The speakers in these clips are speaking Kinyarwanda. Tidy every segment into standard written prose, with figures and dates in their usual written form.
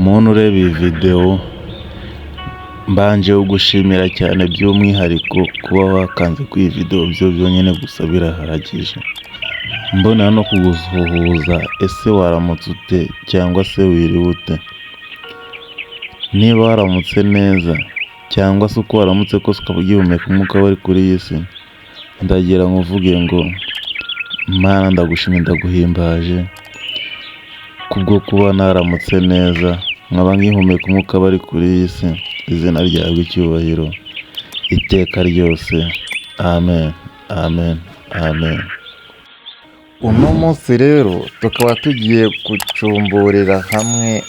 Muntu ureba iyi videwo, mbanje kugushimira cyane by'umwihariko kuba wakanze kuri iyi videwo byo byonyine gusa birahagije. Mbonera no kugusuhuza, ese waramutse ute cyangwa se wiriwe ute? Niba waramutse neza cyangwa se uko waramutse kose ukaba ugihumeka umwuka w'abari kuri iyi si, ndagira ngo uvuge ngo Mana ndagushimye ndaguhimbaje kubwo kuba naramutse neza, nkaba nkihumeka umwuka w'abari kuri iyi si, izina ryawe icyubahiro iteka ryose, amen, amen, amen. Uno munsi rero tukaba tugiye gucumburira hamwe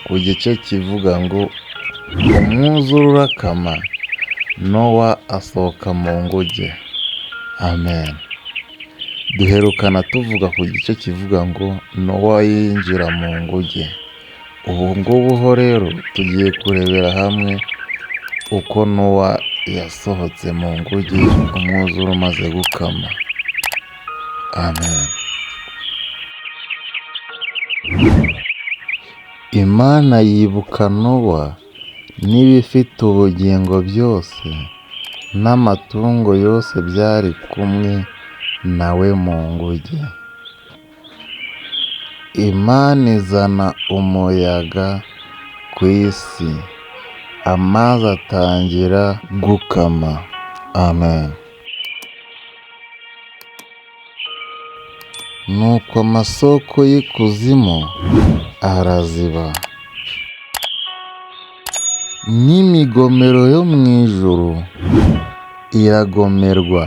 ku gice kivuga ngo umwuzure urakama, Nowa asohoka mu nguge. Amen. Duherukana tuvuga ku gice kivuga ngo Nowa yinjira mu nguge. Ubu ngubu ho rero tugiye kurebera hamwe uko Nowa yasohotse mu nguge umwuzure umaze gukama. Amen. Imana yibuka Nowa n'ibifite ubugingo byose n'amatungo yose byari kumwe nawe mu nguge. Imana izana umuyaga ku isi, amazi atangira gukama. Amen. Nuko amasoko y'ikuzimu araziba, n'imigomero yo mu ijuru iragomerwa,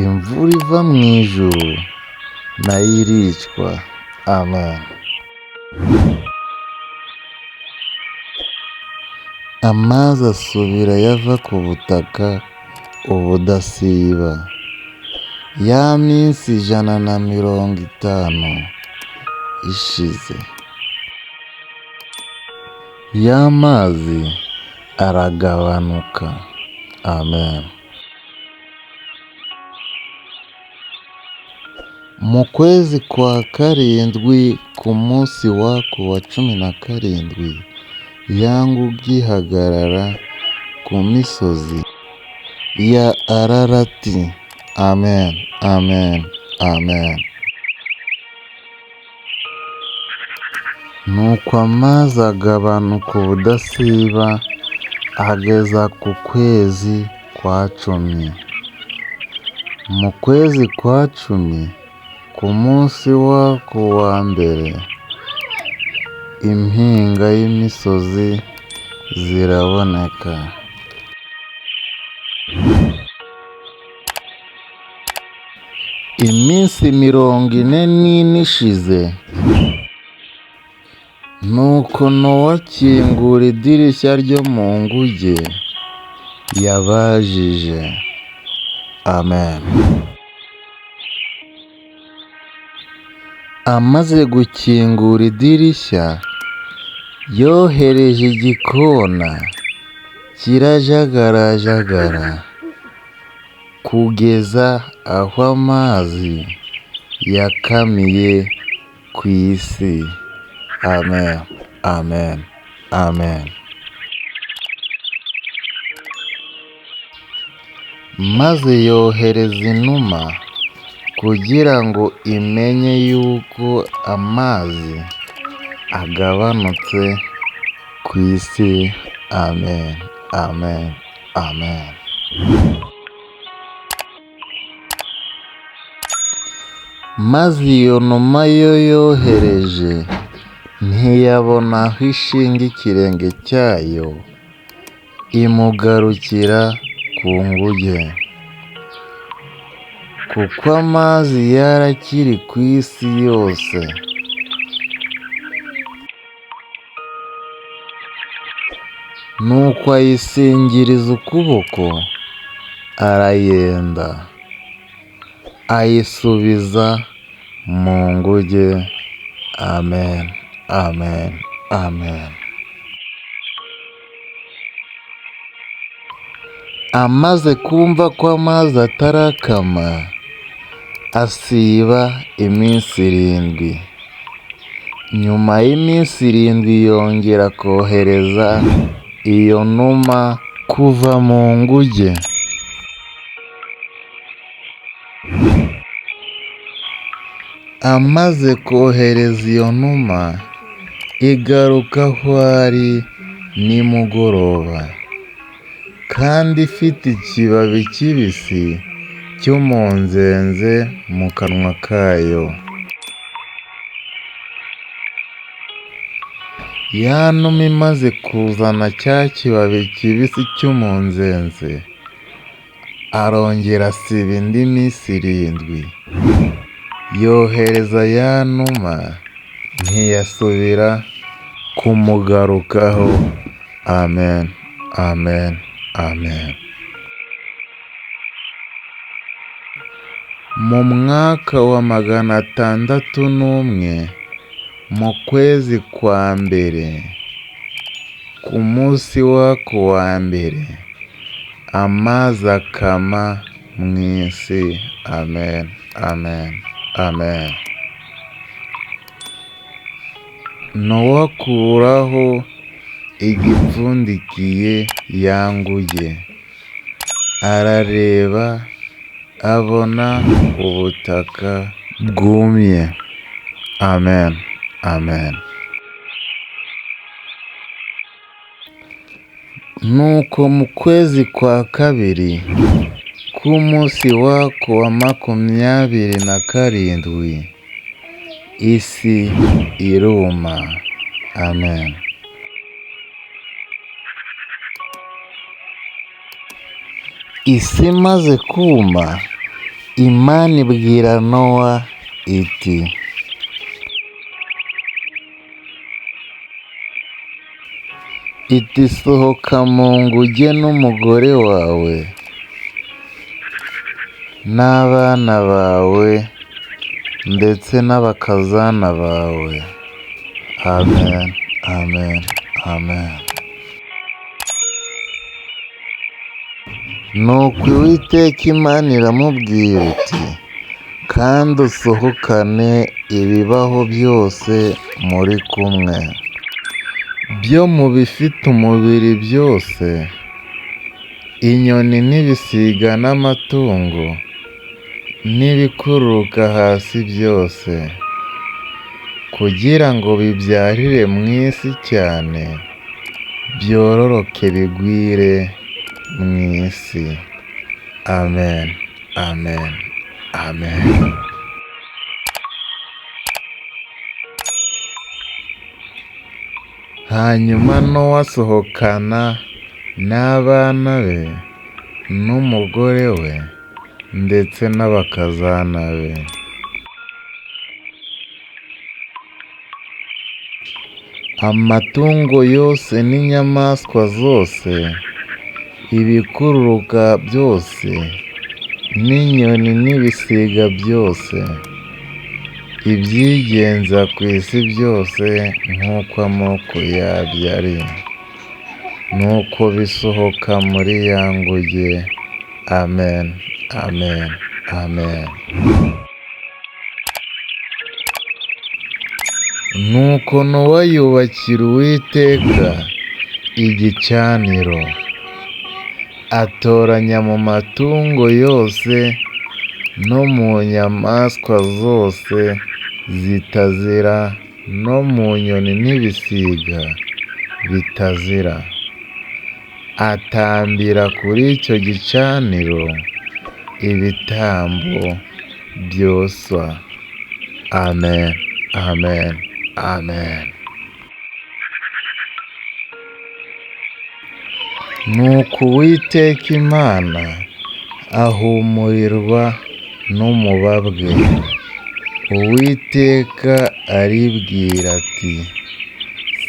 imvura iva mu ijuru nayo iricwa. Amen. Amazi asubira yava ku butaka ubudasiba. Ya minsi 150 ishize, ya mazi aragabanuka. Amen. Mu kwezi kwa karindwi ku munsi wako wa 17, ya nguge ihagarara ku misozi ya Ararati. Amen, amen, amen. Nuko amazi agabanuka ubudasiba ageza ku kwezi kwa cumi. Mu kwezi kwa cumi ku munsi wako wa mbere, impinga y'imisozi ziraboneka. Iminsi 44 ishize, nuko Nowa akingura idirishya ryo mu nguge yabajije. Amen. Amaze gukingura idirishya, yohereje igikona kirajagarajagara kugeza aho amazi yakamiye ku isi. Amen, amen, amen. Maze yohereza inuma kugira ngo imenye yuko amazi agabanutse ku isi. Amen, amen, amen. Maze iyo numa yo yohereje ntiyabona aho ishinga ikirenge cyayo, imugarukira ku nguge, kuko amazi yari akiri ku isi yose. Nuko ayisingiriza ukuboko arayenda, ayisubiza mu nguge. Amen, amen, amen. Amaze kumva ko amazi atarakama, asiba iminsi 7. Nyuma y'iminsi 7 yongera kohereza iyo numa kuva mu nguge. Amaze kohereza iyo numa, igaruka aho ari nimugoroba, kandi ifite ikibabi kibisi cy'umunzenze mu kanwa kayo. Ya numa imaze kuzana cya kibabi kibisi cy'umunzenze, arongera asiba indi minsi 7, yohereza ya numa ntiyasubira kumugarukaho. Amen, amen, amen. Mu mwaka wa 601, mu kwezi kwa mbere, ku munsi wako wa mbere, amazi akama mu isi. Amen, amen, amen. Nowa akuraho igipfundikiye ya nguge, arareba abona ubutaka bwumye. Amen, amen. Nuko mu kwezi kwa kabiri k'umunsi wako wa 27, isi iruma. Amen. Isi imaze kuma, Imana ibwira Nowa iti: sohoka mu nguge n'umugore wawe n'abana bawe ndetse n'abakazana bawe. Amen, amen, amen. Nuko Uwiteka Imana iramubwira iti: kandi usohokane ibibaho byose muri kumwe, byo mu bifite umubiri byose, inyoni n'ibisiga n'amatungo, n'ibikururuka hasi byose, kugira ngo bibyarire mu isi cyane, byororoke bigwire mu isi. Amen, amen, amen. Hanyuma Nowa asohokana n'abana be n'umugore we ndetse n'abakazana be. Amatungo yose n'inyamaswa zose, ibikururuka byose, n'inyoni n'ibisiga byose, ibyigenza ku isi byose nk'uko amoko yabyo ari. Nuko bisohoka muri ya nguge. Amen, amen, amen. Nuko Nowa yubakira Uwiteka igicaniro, atoranya mu matungo yose no mu nyamaswa zose zitazira no mu nyoni n'ibisiga bitazira, atambira kuri icyo gicaniro ibitambo byoswa. Amen, amen, amen. Nuko Uwiteka Imana ahumurirwa n'umubabwe. Uwiteka aribwira ati: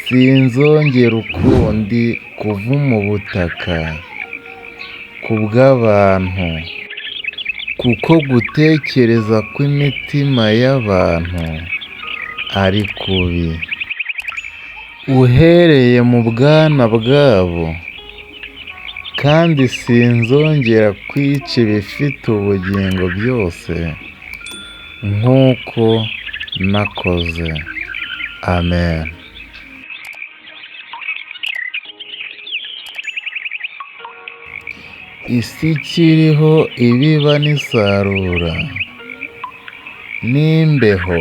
sinzongera ukundi kuvuma ubutaka kubw'abantu, kuko gutekereza kw'imitima y'abantu ari kubi, uhereye mu bwana bwabo, kandi sinzongera kwica ibifite ubugingo byose nk'uko nakoze. Amen. Isi ikiriho ibiba n'isarura, n'imbeho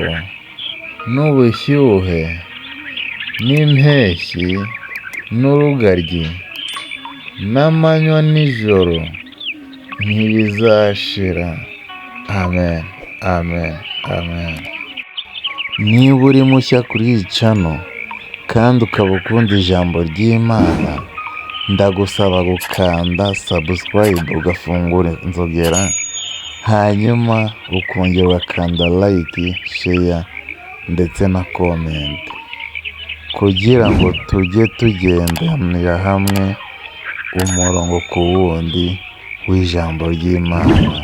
n'ubushyuhe, n'impeshyi n'urugaryi, n'amanywa n'ijoro ntibizashira. Amen, amen, amen. Niba uri mushya kuri iyi channel kandi ukaba ukunda ijambo ry'Imana, ndagusaba gukanda subscribe ugafungura inzogera, hanyuma ukongera ugakanda like, share ndetse na comment kugira ngo tujye tugendanira hamwe umurongo ku wundi w'ijambo ry'Imana.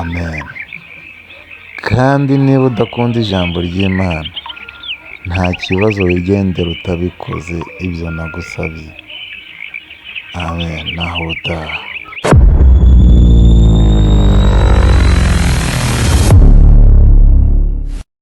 Amen. Kandi niba udakunda ijambo ry'Imana, nta kibazo wigendera utabikoze ibyo nagusabye. Amen. Naho utaha.